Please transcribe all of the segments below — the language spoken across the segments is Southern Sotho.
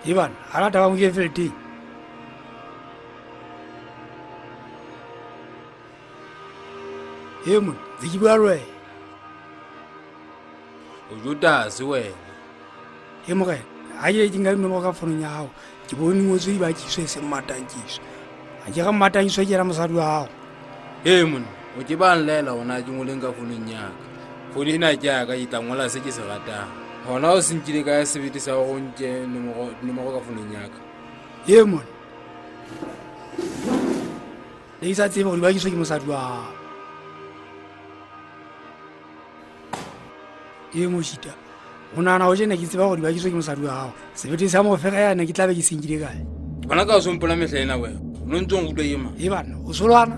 Ebana ga rata ba moke feleteng. E mone tse ke bua le wena. O jotase wena. E morena, ga ke ke nka dinomoro ka fonong ya gago, ke bone ngotswe di bakiswe e seng matankiso. Ga ke ga mmatankiso ke ena mosadi wa gago. Ee monna, o ke ba nlaela gona ke ngoleng ka fonong yaka. Fono ena ke yaka, ke tla ngola se ke se ratang. Gona o se nkile ka sebete sa go nke nomoro ka fonong yaka. Ee monna, ne ke sa tsebe gore di bakiswe ke mosadi wa gago. Ee mošita, o nagana go jene ke tseba gore di bakiswe ke mosadi wa gago. Sebete sa mo fega yana ke tlabe ke senkile kae? Gona ka o sempola mehla ena wena, o no ntse o nkutlwa ke mang? E bana, o solwana.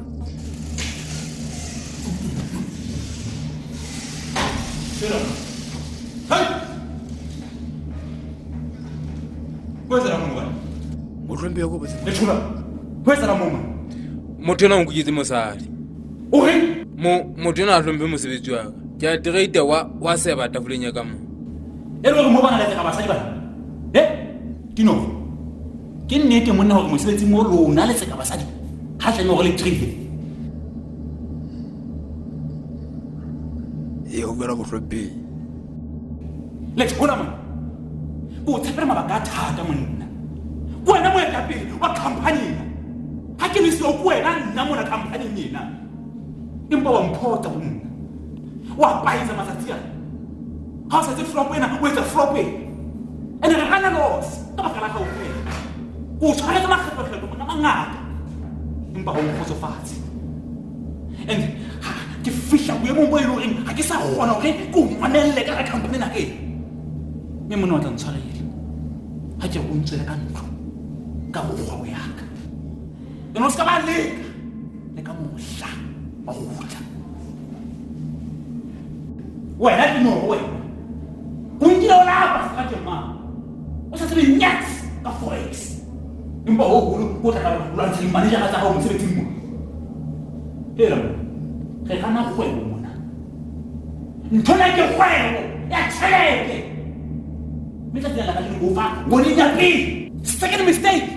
Motlhompe yo ko botse. Motho ena o nkuketse mosadi. O reng? Mo motho ena a hlomphe mosebetsi wa ka. Ke a treita wa seba tafoleng ya ka mo. E le gore mo bana letsega basadi bana. E? Dinoko. Ke nnete monna gore mosebetsi mo lona letseka basadi. Ha tle gore le treite. Ee, o bua motlhompe. Le thola monna. Ko tshepela mabaka a thata monna. Ke wena moetapele wa company ena. Ha ke le siyo ke wena nna mona company ena. Empa wa mphota ho nna. Wa paetsa matsatsi ana. Ha o sa etse flop ena, o etsa flop ena. Ene re rana loss ka baka la hao fela. O tshwaretse makgetlokgetlo monna mangata. Empa ha o nkgotsofatse. And ha ke fihla boemong bo e leng horeng ha ke sa kgona hore ke o mamelle ka hara company ena ena. Mme monna o tla ntshwarela. Ha ke re o ntswele ka ntlo ka go kgwebo ya ka. Ene o se ka ba leka le ka mohla wa go kgutla. Wena ke noro wena. O nkile o lapa seterateng mane. O sa tsebe nyats ka forex. Empa ho holo o tla ka lwantsha dimanejara tsa hao mosebetsing mona. Hela monna, re gana kgwebo mona. Ntho ena ke kgwebo ya tjhelete. Mme tsatsing la kajeno ke o fa warning ya pele. Second mistake,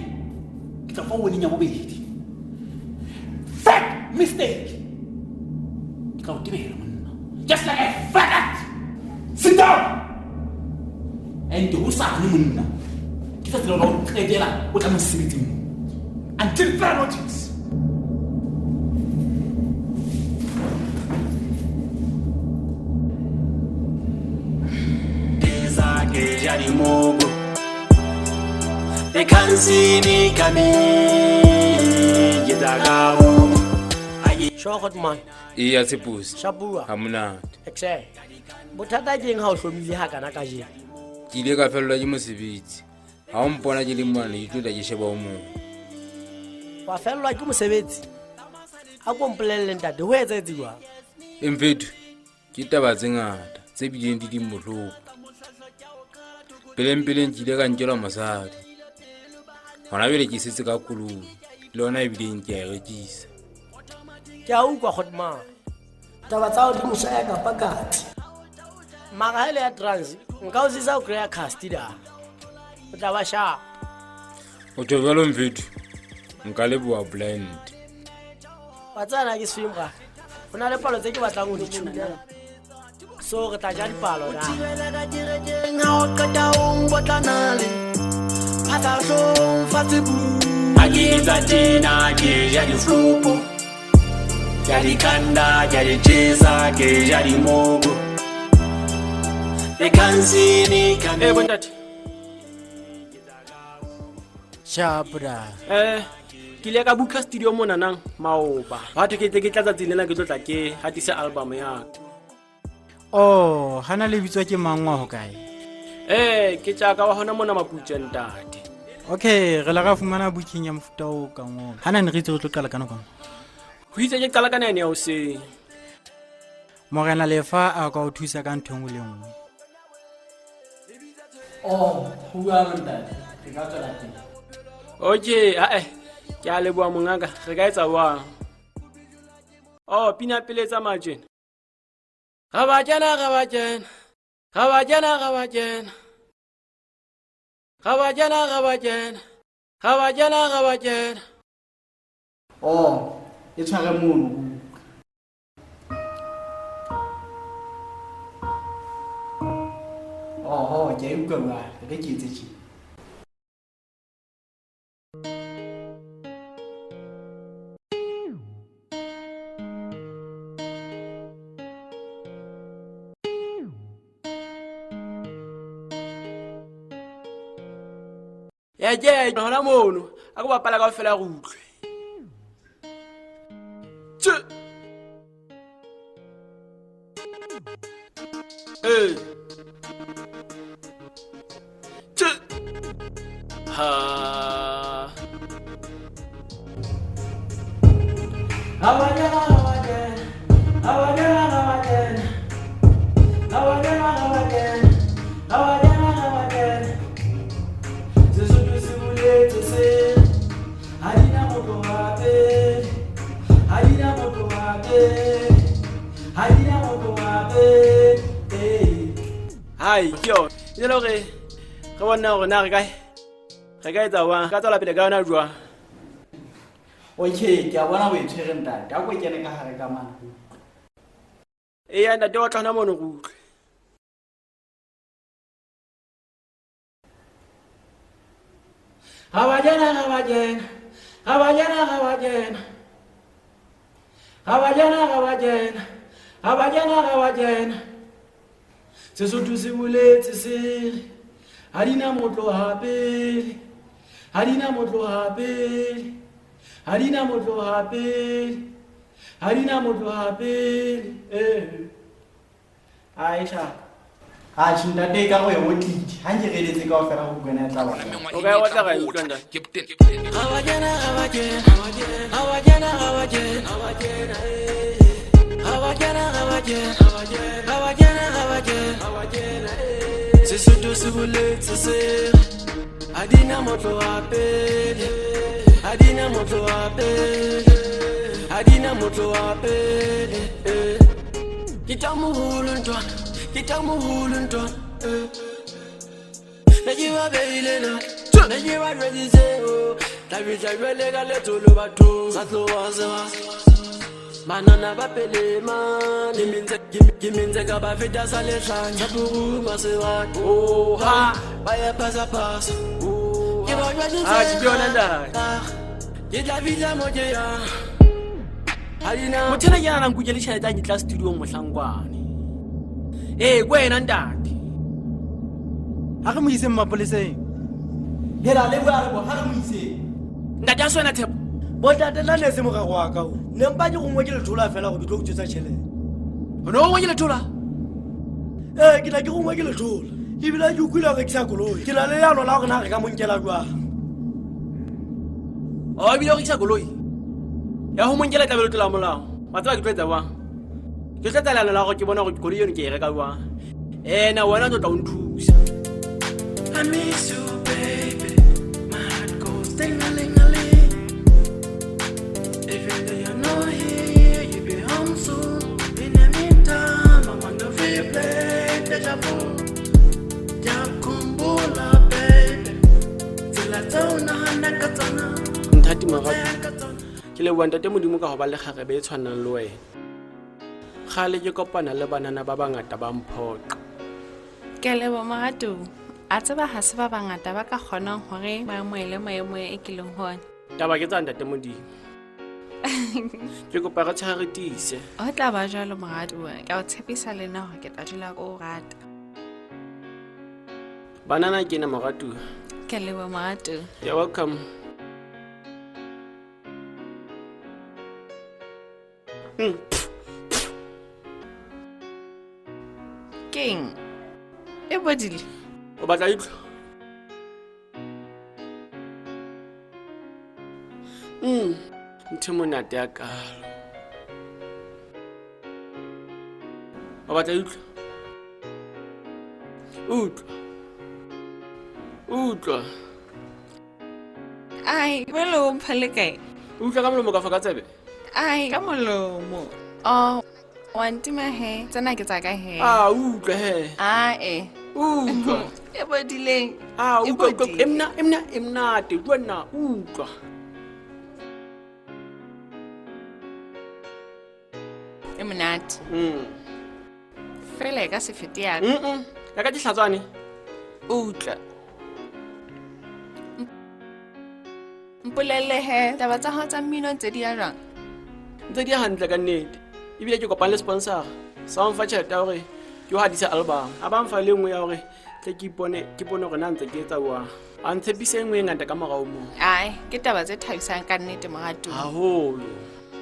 ke tla fa warning ya bobedi. Third mistake, ke tla o tebela monna. Just like a faggot. Sit down. And hosane monna, ke tsatsi la ho qetela o tla mosebetsing mo. Until further notice. They can't see me coming. Sure, hot man. Ee ya Tsheposi. Shapua. Ha monate. Exe. Bothata ke eng ha o hlomile ha kana kajeno? Ke ile ka fellwa ke mosebetsi. Ha o mpona ke le mona ke tlo tla ke sheba o mong. Wa fellwa ke mosebetsi? A ko mpolelle ntate, ho etsahetse jwang? Emfethu, ke taba tse ngata tse bileng di ding bohloko. Peleng peleng ke ile ka nkelwa mosadi. Hona jwale ke setse ka koloi, le yona ebileng ke a e rekisa. Ke a utlwa Godman. Taba tsa hao di moshaya kapa katse. Mara ha e le ya trans, nka o sisa o kry-a custody. O tla ba sharp. O tjho jwalo mfethu, nka leboha blind. Wa tseba na ke sefeng bra? Ho na le palo tse ke batlang ho di tjhuta. So re tla ja dipalo na. Thibela ka kerekeng ha o qeta o nkotla nale. Phatsa hloohong fatshe bu. Ha ke etsa tjena ke ja diflopo. Ke a di kanda, ke a di tjhesa, ke ja dimobo. They can't see me coming. Eh, bontate. Sharp bra. Ke ile ka booka studio mona nang maoba. Batho ke tle ke tla tsatsing lena ke tlo tla ke hatise album ya ka. Oh, hana le bitswa ke mang wa hokae? Ke tjaka wa hona mona Maputswe ntate. Okay, re la ra fumana booking ya mofuta o kang ona. Hana ne re itse re tlo qala ka nako. Ho itse ke qala ka 9 ya hoseng. Morena Lefa a ka o thusa ka ntho e nngwe le nngwe. Oh, ho bua ntate. Re ka tswela pele. Okay, ae. Ke a leboha mongaka. Re ka etsa jwang? Oh, pina pele tsa majena. Ga ba kena, ga ba kena. Ga ba kena, ga ba kena. Ga ba kena, ga ba kena. Ga ba kena, ga ba kena. Oh, e tshware mono. Oho, ke a e utlwa jwale. Re ke etse tje. Ya ke hona mono. A ko bapala kaofela re utlwe. Tje. Ee. Tje. Ha. Ga ba kena, ga ba kena. Ga ba kena, ga ba kena. Ga ba kena, ga ba kena. Ga ba kena, ga ba kena. Sesotho se boletse se ha di na motho wa pele, ha di na motho wa pele, ha di na motho wa pele. Ee. Hai, ke yona. E le hore re bone hore na re ka etsa jwang, ka tswela pele ka yona jwang. Okay, ke a bona o e tshwere ntate. A ko kene ka hare ka mane. Eya ntate, wa tla hona mono re utlwe. Ga ba kena, ga ba kena. Ga ba kena, ga ba kena. Ga ba kena, ga ba kena. Ga ba kena, ga ba kena. Sesotho se boletse se re ha di na motloha pele, ha di na motloha pele, ha di na motloha pele, ha di na motloha pele. Ee. Ai tjha. Atjhe ntate, e ka re o e otlile. Ha nke re eletse kaofela go utlwana e tla ba. O ka e otla ra e utlwa ntate. Ga ba kena, ga ba kena. Ga ba kena, ga ba kena. Ga ba kena, ga ba kena. Ga ba kena, ga ba kena. Sesotho se boletse se re ha di na motloha pele, ha di na motloha pele, ha di na motloha pele. Eh. Ke tla moholo ntwana, ke tla moholo ntwana. Eh. Ne ke ba beile na, ne ke ba jweditse o tla fihla jwale ka letsholo bathong. Sa tloha se ba banana ba pele mane, ke mentse ka ba feta sa lehlanya, sa puruma sebaka. Oha. Ba ya phasa-phasa. Ke ba jweditse Atjhe, ke yona ntate. Ke tla fihla mo ke yang. Ha di na Motho ena ke nana nkuke le tjhelete a ke tla studiong mohlankwane. Ee, ke wena ntate. Ha re mo iseng mapoleseng. Hela le bua re bo ha re mo iseng. Ntate a se wena Tshepo. Bontate, nna ne se morero wa ka o. Ne mpa ke rongwe ke lethola fela gore ke tlo utswetsa tjhelete. O ne o rongwe ke lethola? Ee, ke tla ke rongwe ke lethola. Ebile ke utlwile ho rekisa koloi. Ke na le leano la hore na re ka mo nkela jwang. O ebile o rekisa koloi. Ya ho mo nkela tla be le tlola molao. Wa tseba ke tlo etsa jwang? Ke tlo etsa leano la hore ke bone hore koloi eno ke e reka jwang. Ena wena o tlo tla o nthusa. I miss you, baby. My heart goes ding-a-ling-a-ling. Even though you're not here, you'll be home soon. In the meantime, I'm on the replay, deja vu. Ngiyakhumbula, baby. Tsela tseo o nahana ka tsona. Nthati moratuwa. Ke leboha ntate Modimo ka ho ba le kgarebe e tshwanang le wena. Kgale ke kopana le banana ba bangata ba mphoqa. Ke a leboha moratuwa. A tseba ha se ba bangata ba ka kgonang hore ba amohele maemo e ke leng ho ona. Taba ke tsa ntate Modimo. Ke kopa re tshware re tiise. Ho tla ba jwalo moratuwa. Ke a o tshepisa le nna hore ke tla dula ke o rata. Banana ke ena moratuwa. Ke a leboha moratuwa. You're welcome. Keng? E bodile? O batla utlwa? Ntho e monate ya kalo. O batla utlwa? Utlwa. Utlwa. Ai, jwale o mpha le kae? Utlwa ka molomo ka fa ka tsebe? Ai, ka molomo. Oh, wa ntima he. Tsena ke tsa ka he. Ah, utlwa he. Ah, eh. Utlwa. E bodileng. A E utlwa utlwa bodile. e mna e mna e mnate bua nna utlwa. E monate. Mm. Fela e ka se fete ya ka. Mm. Ya ka dihlatswane. Utlwa. Mpolelle he, taba tsa hao tsa mmino ntse di ya jwang? Ntse di ya hantle ka nnete. Ebile ke kopane le sponsor. Sa mfa tjhelete ya hore ke ho hadisa album. A ba mfa le nngwe ya hore tle ke ipone ke bone hore na ntse ke etsa jwang. A ntshepise e nngwe e ngata ka morao moo. Ai, ke taba tse thabisang ka nnete moratuwa. Haholo.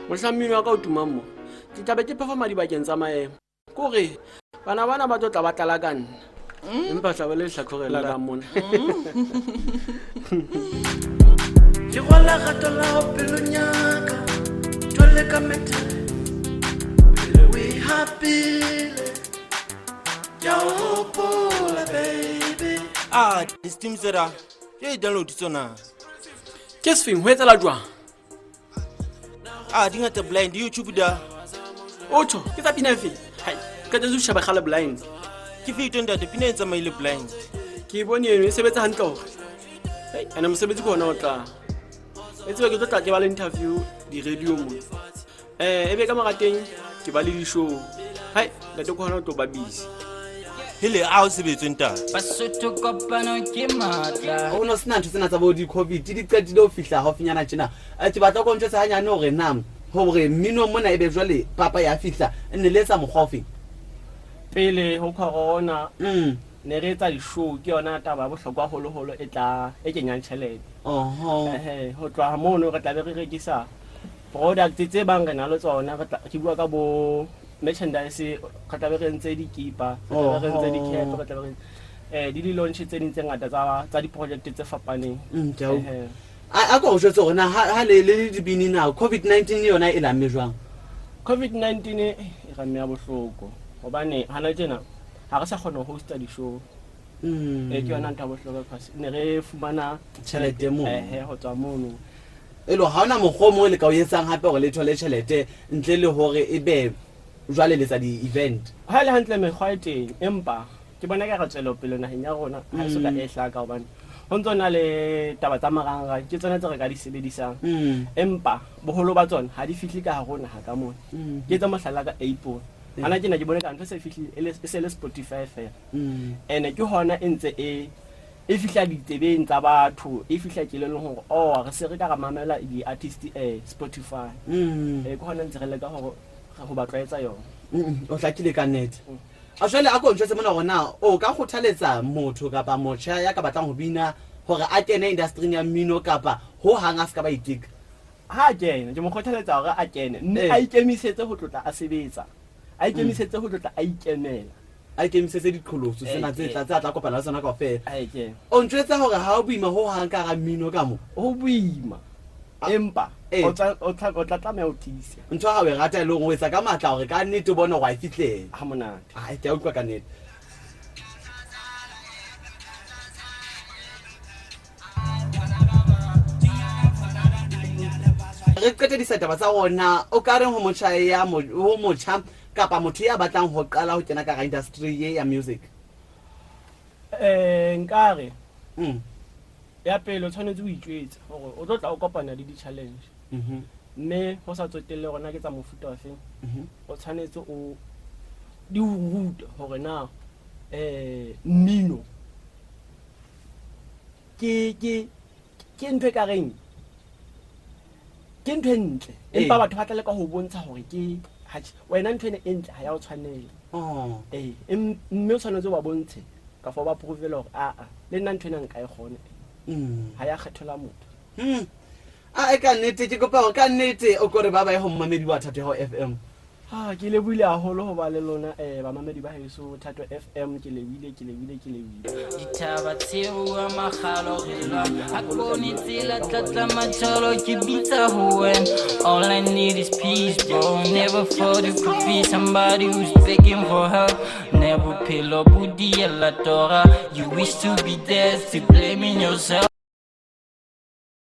Mohlang mmino wa ka o tumang mo, ke tla be ke performa dibakeng tsa maemo. Ke hore bana bana ba tlo tla ba tlala ka nna. Empa tla ba le lehlakoreng la ka mona. Ke rwala rato la hao pelong ya ka jwale ka methale pele o e hapile ke a o hopola baby. Ah, di-steam tsena ke di download tsona. Ke sefeng ho etsala jwang? Ah, di ngata blind YouTube da. Otho, ke tsa pina efe? Hai, qetetse ho sheba kgale blind. Ke fito ntate, pina e tsamaile blind. Ke e bone eno e sebetsa hantle hore. Hei, ene mosebetsi ke ona o tlang. E tsebe ke tlo tla ke ba le interview di-radio mona. Ebe ka mora teng ke ba le di-show. Hai, ntate ke hona o tlo ba busy. Hele, a o sebetswe ntate. Basotho kopano ke matla. O no sena ntho tsena tsa bo di-covid di qetile ho fihla haufinyana tjena. Ke batla ko ntjwetse hanyane hore na hore mmino mona ebe jwale papa ya fihla ne le etsa mokgwa ofeng? Pele ho corona ne re etsa di-show, ke yona taba ya bohlokwa holoholo e tla e kenyang tjhelete. Oho. Ehe, ho tloha mono re tla be re rekisa product tse bang re na le tsona, re tla ke bua ka bo merchandise, re tla be re entse dikipa, re tla be re entse di-cap, re tla be re di di-launch tse ding tse ngata tsa di-project tse fapaneng. Ke a utlwa. Ehe. A ko o jwetse hore na ha le le dibini na COVID-19 yona e lamme jwang? COVID-19 e re amme bohloko hobane hana tjena ha re sa kgona ho hosta di-show. Ke yona ntho ya bohlokwa because ne re fumana Tjhelete moo. Ehe, ho tswa mono. E le ha hona mokgwa o mong le ka o etsang hape hore le thole tjhelete ntle le hore e be jwale le tsa di-event? Ha e le hantle mekgwa e teng, empa ke bona ka re tswelopele naheng ya rona ha e soka e hlaka hobane ho ntso na le taba tsa marangrang, ke tsona tse re ka di sebedisang. Empa boholo ba tsona ha di fihle ka hare ho naha ka mona. Ke etsa mohlala ka Apple. Hana tjena ke bone ka ntho e se fihlile e se le Spotify fela. Ene ke hona e ntse e fihla ditsebeng tsa batho, e fihla kelellong hore oh re se re ka ra mamela di-artist Spotify. Ke hona ntse re leka hore ho ba tlwaetsa yona. O hlakile ka nnete. A jwale a ko ntjwetse mona hore na o ka kgothaletsa motho kapa motjha ya ka batlang ho bina hore a kene industry ya mmino kapa ho hang a se ka ba iteka? Ha a kena, ke mo kgothaletsa hore a kene, mme a ikemisetse ho tlotla a sebetsa. A ikemisetse ho tlotla a ikemela. A ikemisetse diqholotso tsena tse tla tse tla kopana le tsona kaofela. A ikeme. O ntjwetsa hore ha o boima ho hang ka hara mmino ka mo? Ho boima. Empa o tla tlameha ho tiisa. Ntho ha o e rata e le hore o etsa ka matla hore ka nnete o bone hore wa e fihlela. Ha monate. Ai, ke a utlwa ka nnete. Re qetedisa taba tsa rona, o ka reng ho motjha ya ho motjha kapa motho ya batlang ho qala ho kena ka hara industry ye ya music? Nkare ya pele o tshwanetse o itjwetse hore o tlo tla o kopana le di-challenge. Mme ho sa tsotelle hore na ke tsa mofuta ofeng, o tshwanetse o di o rute hore na mmino ke ntho e ka reng ke ntho e ntle, empa batho ba tla leka ho bontsha hore ke ha wena ntho ena e ntle ha ya o tshwanela. Mme o tshwanetse o ba bontshe ka fa o ba prove-le hore aa le nna ntho ena nka e kgona. Ha ya kgethola motho. A e ka nnete ke kopa hore ka nnete o kore ba baye ho mmamedi wa Thatoho FM. Ha ke lebohile haholo ho ba le lona bamamedi ba heso Thato FM, ke lebohile, ke lebohile, ke lebohile. Ditaba tseo a makgalo re lwa ha kone tsela tlatla matsholo ke bitsa ho wena. All I need is peace, bro. Never thought it could be somebody who's begging for help. Never phelo bo diela tora. You wish to be there, still blaming yourself.